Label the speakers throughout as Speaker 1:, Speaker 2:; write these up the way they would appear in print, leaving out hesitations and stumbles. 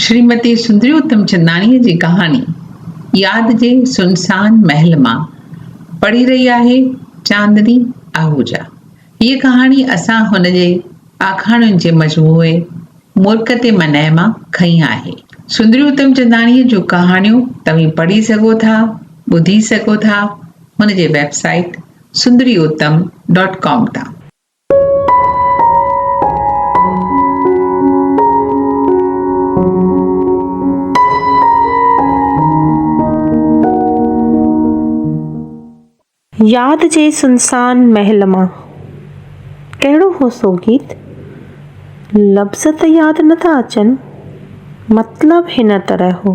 Speaker 1: شريمتي سندري اتمچنداڻيء جي ڪهاڻي ياد جي سنسان محل مان پڙهي رهي آهي چاندني آهوجا. هيء ڪهاڻي اسان هن جي آکاڻين جي مجموعي مرڪ تي منع مان کنئي آهي. سندري اتمچنداڻيء جون ڪهاڻيون توهين پڙهي سگهو ٿا، ٻڌي سگهو ٿا هن جي website Sundari Uttam dot com تان.
Speaker 2: ياد جي سنسان محل مان. ڪهڙو هو سو گيت؟ لفظ ته ياد نه ٿا اچن، مطلب هن طرح هو.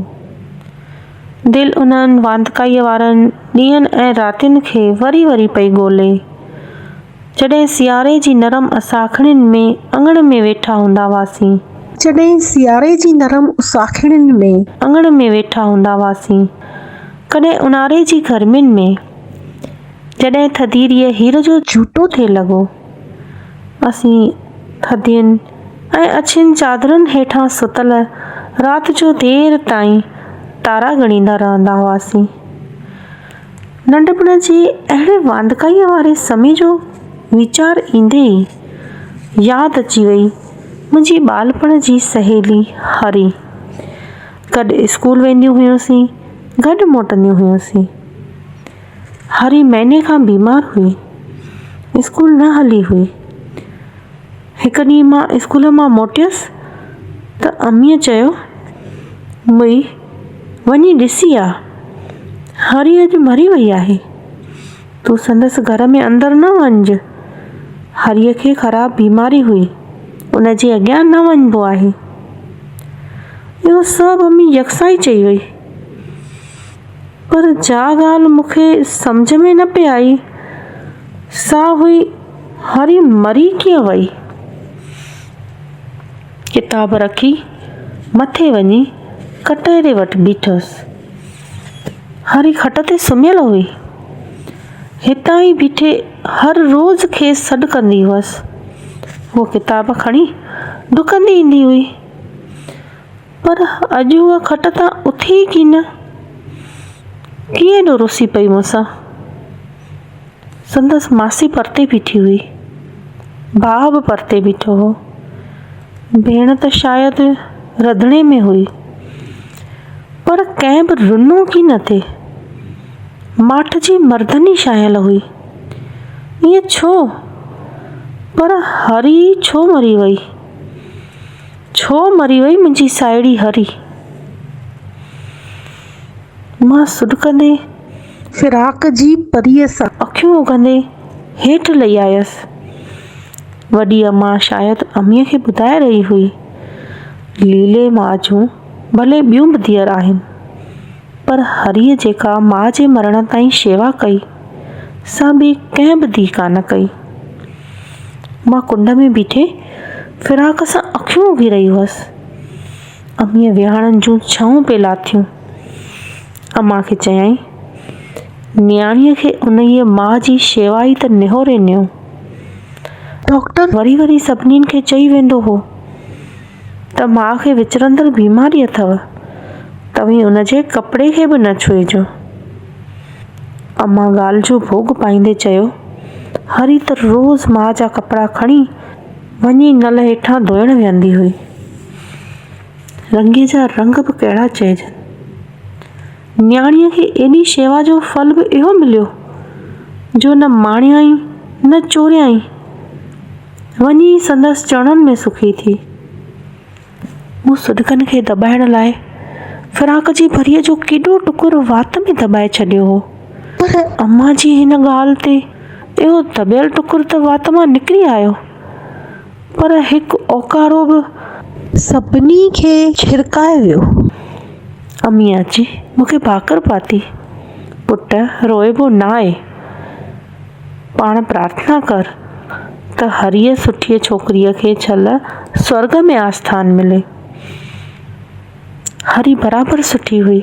Speaker 2: دل انهن واندڪائيء وارن ڏينهن ۽ راتين کي وري وري پئي ڳولي، جڏهن سياري جي نرم اساکڙين ۾ اڱڻ ۾ ويٺا هوندا هئاسين.
Speaker 3: جڏهن سياري جي نرم اساکڙين ۾.
Speaker 2: اڱڻ ۾ ويٺا هوندا هئاسين. ڪڏهن اونهاري جي گرمين ۾، جڏهن ٿڌيريء هير جو جهوٽو ٿي لڳو، اسين ٿڌين ۽ اڇين چادرن هيٺان ستل رات جو دير تائين تارا ڳڻيندا رهندا هئاسين. ننڍپڻ جي اهڙي واندڪائيء واري سمي جو ويچار ايندي ئي ياد اچي وئي منهنجي ٻالپڻ جي سهيلي هري. گڏ اسڪول وينديون هيونسين، گڏ موٽنديون هيونسين. هري مهيني کان بيمار هئي، اسڪول نه هلي هئي. هڪ ڏينهن مان اسڪول مان موٽيس ته اميء چيو، مئي وڃي ڏسي آ، هري اڄ مري وئي آهي. تون سندس گهر ۾ اندر نه وڃج. هريء کي خراب بيماري هئي، ان جي اڳيان نه وڃبو آهي. اهو سڀ امي يڪساهي چئي وئي. پر جا ڳالهه مون کي سمجهه ۾ نه پئي آئي، سا هئي هري مري ڪيئن وئي؟ ڪتاب رکي مٿي وڃي ڪٽهري وٽ بيٺس. هري کٽ تي سمهيل هئي. هتان ئي بيٺي هر روز کيس سڏ ڪندي هئس. هوء ڪتاب کڻي ڊڪندي ايندي هئي. پر اڄ هوء کٽ تان اٿي ئي ڪين. ڪيئن ايڏو رسي پئي مون سان. سندس ماسي پرتي بيٺي هئي. ڀاء به پرتي بيٺو هو. ڀيڻ ته شايد رڌڻي ۾ هئي. پر ڪنهن به رنو ڪين ٿي. ماٺ جي مردني ڇانيل هئي. ائين ڇو؟ پر هري ڇو مري وئي؟ ڇو مري وئي منهنجي ساهيڙي هري؟ مان سڏڪندي.
Speaker 3: فراق جي پريء سان.
Speaker 2: اکيون اگهندي هيٺ لهي آيس. وڏي امان شايد اميء کي ٻڌائي رهي هئي. ليلي ماء جون ڀلي ٻيون به ڌيئر آهن، پر هريء جيڪا ماء جي مرڻ تائين شيوا ڪئي، سا ٻي ڪنهن به ڌيء ڪانه ڪئي. مان ڪنڊ ۾ بيٺي فراق سان اکيون اگهي رهي هئس. اميء ويهاڻن جون ڇئون پئي لاٿيون. امان کي چيائين، نياڻيء کي انهيء ماء جي شيوا ئي ته نهوري نيو.
Speaker 3: ڊاڪٽر
Speaker 2: وري وري سڀني کي چئي ويندو هو ته ماء کي وچرندڙ بيماري اٿو، توهين ان جي ڪپڙي کي به نه ڇهجو. امان ڳالهه جو ڀوڳ پائيندي چيو، هري ته روز ماء جا ڪپڙا کڻي وڃي نل هيٺان ڌوئڻ ويهندي هئي. رنگيء جا رنگ به ڪهڙا چئجن. نياڻيء کي ايڏي شيوا جو ڦل به اهو مليو، جو نه ماڻيائين نه چوريائين، وڃي سندس چرڻن ۾ سکي ٿي. مون سڏڪن کي دٻائڻ لاء فراق جي ڀريء جو ڪيڏو ٽڪر وات ۾ دٻائي ڇڏيو هو، پر امان جي هن ڳالهه تي اهو دٻيل ٽڪر ته وات مان نڪري آيو، پر هڪ اوڪارو به.
Speaker 3: سڀني کي ڇرڪائي ويو.
Speaker 2: اميء اچي مون کي ڀاڪر پاتي، پٽ روئبو ناهي، پاڻ پرارٿنا ڪر ته هريء سٺيء ڇوڪريء کي ڇل سورڳ ۾ آسٿان ملي. هري برابر سٺي هئي.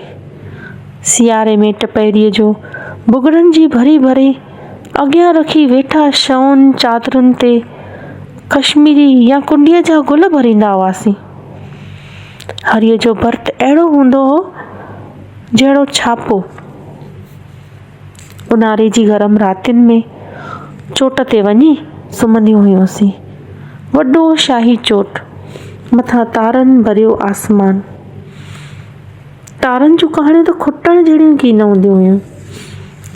Speaker 2: سياري ۾ ٽپهريء جو ڀڳڙن جي ڀري ڀري اڳيان رکي ويٺا شئون چادرن تي ڪشميري يا ڪنڊيء جا گل ڀريندا هئاسين. هريء جو ڀرت اهڙو هوندو هو، جهڙو ڇاپو. اونهاري جي گرم راتين ۾ چوٽ تي وڃي سمهنديون هيونسين. وڏو شاهي چوٽ، مٿان تارن ڀريو آسمان. تارن جون ڪهاڻيون ته کٽڻ جهڙيون ئي ڪين هونديون هيون.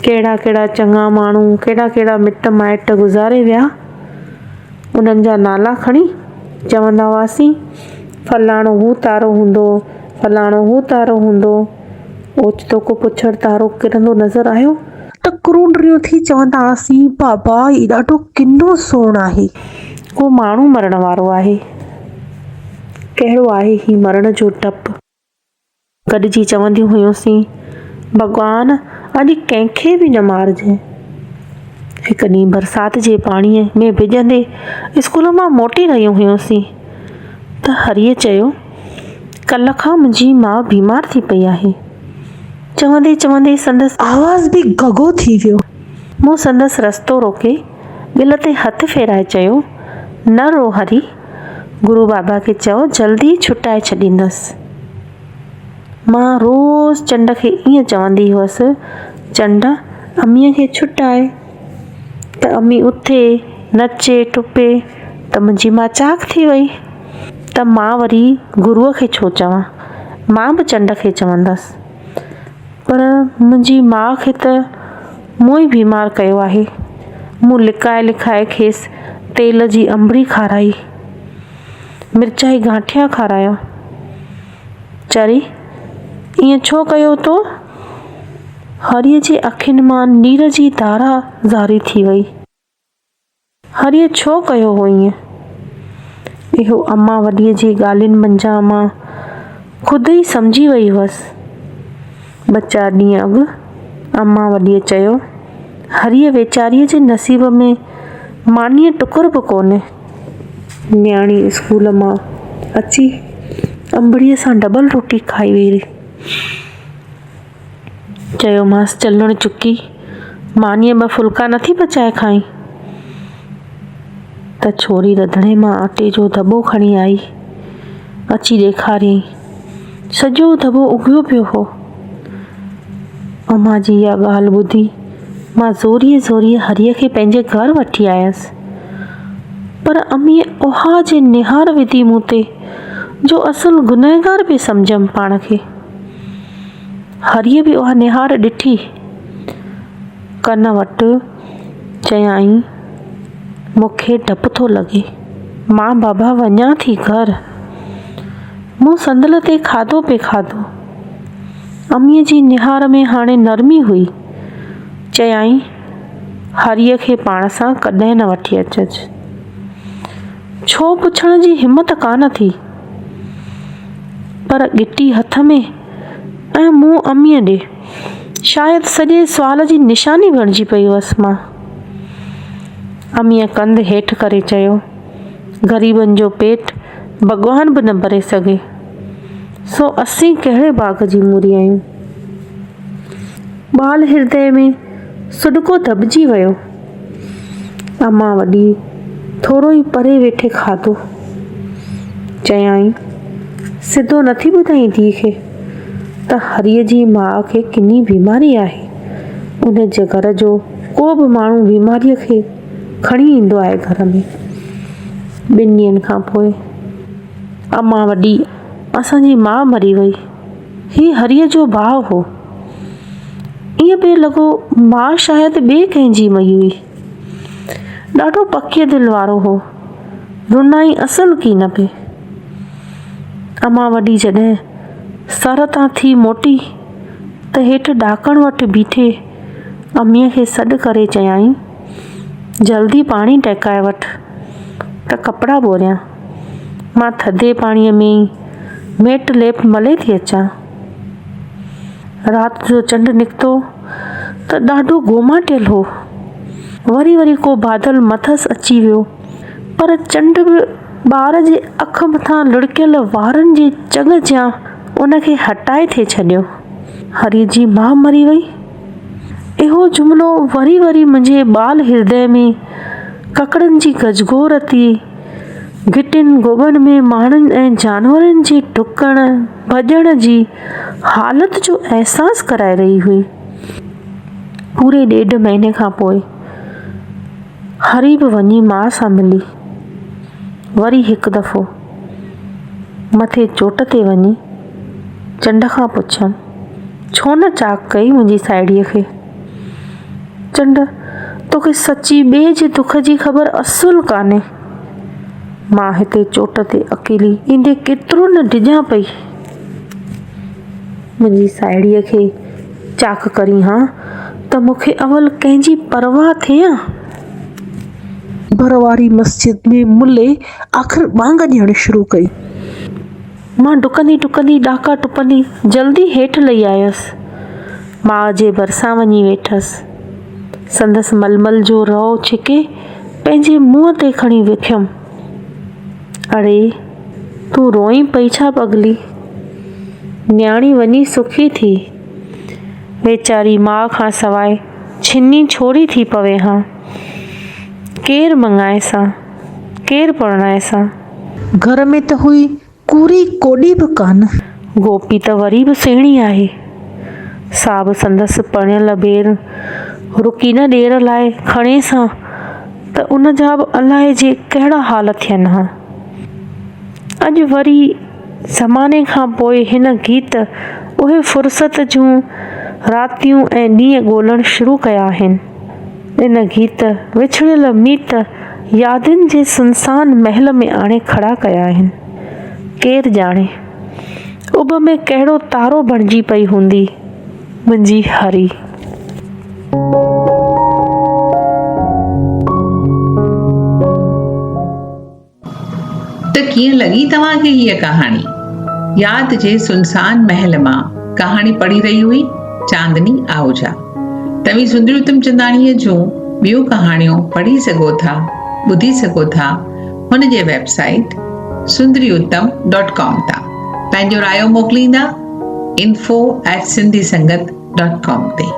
Speaker 2: ڪهڙا ڪهڙا چڱا ماڻهو، ڪهڙا ڪهڙا مٽ مائٽ گذاري ويا. انهن جا نالا کڻي چوندا هئاسين، فلاڻو هو تارو هوندو، فلاڻو هو تارو هوندو. اوچتو ڪو پڇڙ تارو ڪرندو نظر آيو.
Speaker 3: ته ڪرونڊريون ٿي چوندا هئاسين، بابا هي ڏاڍو ڪنو سوڻ آهي.
Speaker 2: ڪو ماڻهو مرڻ وارو آهي. ڪهڙو آهي هي مرڻ جو ڊپ. گڏجي چونديون هيونسين، ڀڳوان اڄ ڪنهن کي به نه مارجين. هڪ ڏينهن برسات جي پاڻيء ۾ ڀڄندي اسڪول مان موٽي رهيون هيونسين ته هريء چيو، ڪلهه کان منهنجي ماء بيمار ٿي پئي آهي. چوندي چوندي سندس.
Speaker 3: آواز به گهگهو ٿي ويو.
Speaker 2: مون سندس رستو روڪي ڳل تي هٿ ڦيرائي چيو، نه رو هري، گرو بابا کي چئو جلدي ڇٽائي ڇڏيندس. مان روز چنڊ کي ائين چوندي هئس، چنڊ اميء کي ڇٽائي ته امي اٿي، نچي، ٽپي ته منهنجي ماء چاڪ ٿي وئي ته مان وري گروء کي ڇو چوان، مان به چنڊ کي چوندس. پر منهنجي ماء کي ته مون ئي بيمار ڪيو آهي. مون لڪائي لڪائي کيس تيل جي انبڙي کارائي، مرچائي گانٺيا کارايا. چري، ائين ڇو ڪيو تو؟ هريء جي اکين مان نير جي ڌارا جاري ٿي وئي. هريء ڇو ڪيو هو ائين؟ اهو امان وڏيء جي ڳالهين منجهان مان خود ئي سمجهي وئي هئس. ٻه چار ڏينهن اڳ امان وڏيء چيو، هريء ويچاريء جي نصيب ۾ مانيء ٽڪر به ڪونهي. نياڻي اسڪول مان اچي انبڙيء سان ڊبل روٽي کائي ويئي. چيومانس، چلڻ چڪي، مانيء ٻه ڦلڪا نٿي پچائي کائين؟ ته ڇوري رڌڻي مان آٽي جو دٻو کڻي آئي. اچي ڏيکاريائين. سڄو دٻو اگهيو پيو هو. امان جي اها ڳالهه ٻڌي مان زوريء زوريء هريء کي پنهنجي گهر وٺي آيس. پر اميء اها جي نهار وڌي مون تي جو اصل گنهگار پئي سمجهيم پاڻ کي. هريء به اها نهار ڏٺي. ڪن وٽ چيائين، مون کي ڊپ ٿو لڳي. مان بابا وڃان ٿي گهر. مون صندل تي کاڌو پئي کاڌو. اميء جي نهار ۾ هاڻي نرمي هئي. چيائين، هريء کي پاڻ سان ڪڏهن نه وٺي اچج. ڇو پڇڻ جي همت ڪانه ٿي. پر ڳٽي هٿ ۾ ۽ منهن اميء ڏي. شايد سڄي سوال جي نشاني بڻجي پئي هئس مان. اميء ڪنڌ هيٺ ڪري چيو، غريبن جو پيٽ ڀڳوان به نه ڀري سگهي، سو اسين ڪهڙي باغ جي موري آهيون. ٻال هردي ۾ سڏڪو دٻجي ويو. امان وڏي ٿورو ئي پري ويٺي کاڌو. چيائين، سڌو نٿي ٻڌائين ڌيء کي ته هريء جي ماء کي ڪني بيماري آهي. ان جي گهر جو ڪو به ماڻهو بيماريء کي کڻي ايندو آهي گهر ۾. ٻن ڏينهن کان پوء امان وڏي اسان جي ماء مري وئي. هي هريء جو ڀاء هو. ائين پئي لڳو ماء شايد ٻئي ڪنهن جي مئي هئي. ڏاڍو پڪيء دل وارو هو. رنائين اصل ڪين پئي. امان وڏي جڏهن سر تان ٿي موٽي ته هيٺ ڏاڪڻ وٽ بيٺي اميء کي سڏ ڪري چيائين، جلدي پاڻي ٽهڪائي وٺ ته ڪپڙا ٻوريان. مان ٿڌي پاڻيء ۾ ئي ميٽ ليپ ملي ٿي اچان. رات جو چنڊ نڪتو ته ڏاڍو گوماٽيل هو. وري وري ڪو بادل مٿس اچي ويو، پر چنڊ به ٻار جي اک مٿان لڙڪيل وارن جي چڳ جيان ان کي هٽائي ٿي ڇڏيو. هريء جي ماء مري وئي. اهو جملو وري وري منهنجي ٻال هردي ۾ ڪڪڙن جي گجگوڙ تي گهٽين گوٻن ۾ ماڻهن ۽ جانورن جي ڊڪڻ ڀڄڻ جي حالت جو احساس ڪرائي رهي هئي. پوري ڏيڍ مهيني کان پوء هري به وڃي ماء سان ملي. وري هڪ دفعو مٿي چوٽ تي وڃي چنڊ کان پڇيم، ڇو نه چاڪ ڪئي منهنجي ساهيڙيء کي؟ چنڊ، توکي سچي ٻئي جي دک جي خبر اصل ڪانهي. مان هتي چوٽ تي اڪيلي ايندي ڪيترو نه ڊڄان پئي. منهنجي ساهيڙيء کي چاڪ ڪرين ها ته مون کي اول ڪنهن جي پرواهه ٿئي ها.
Speaker 3: ڀر واري مسجد ۾ ملي آخر ٻانگ ڏيڻ شروع ڪئي.
Speaker 2: مان ڊڪندي ڊڪندي ڏاڪا ٽپندي جلدي هيٺ لهي آيس. ماء جي ڀرسان وڃي ويٺس. سندس ململ جو رئو ڇڪي پنهنجي منهن تي کڻي وکيم. اڙي، تون روئين پئي ڇا پڳلي؟ نياڻي وڃي سکي ٿي. ويچاري ماء کان سواء ڇني ڇوري ٿي پوي ها. ڪير مڱائيس ها؟ ڪير پرڻائيس ها؟
Speaker 3: گهر ۾ ته هئي ڪوري ڪوڏي به ڪانه.
Speaker 2: گوپي ته وري به سهڻي آهي. سا به سندس پرڻيل ڀيڻ رڪي نه ڏير لاء کڻيس ها ته ان جا به الائي جي ڪهڙا حال ٿين ها. اڄ وري زماني کان پوء هن گيت اهي فرصت جون راتيون ۽ ڏينهن ڳولڻ شروع ڪيا آهن. ان گيت وڇڙيل ميت يادن جي سنسان محل ۾ آڻي کڙا ڪيا آهن. ڪير ڄاڻي، اڀ ۾ ڪهڙو تارو بڻجي پئي هوندي منهنجي هري.
Speaker 1: ته ڪيئن لڳي توهان کي هيء ڪهاڻي؟ ياد جي سنسان محل مان ڪهاڻي پڙهي رهي هئي چاندني آهوجا. توهين سندري اتمچنداڻيء جون ٻيون ڪهاڻيون پڙهي سگهو ٿا، ٻڌي سگهو ٿا هن جي website Sundari Uttam dot com تان. پنهنجو رايو موڪليندا info at Sindhi Sangat dot com تي.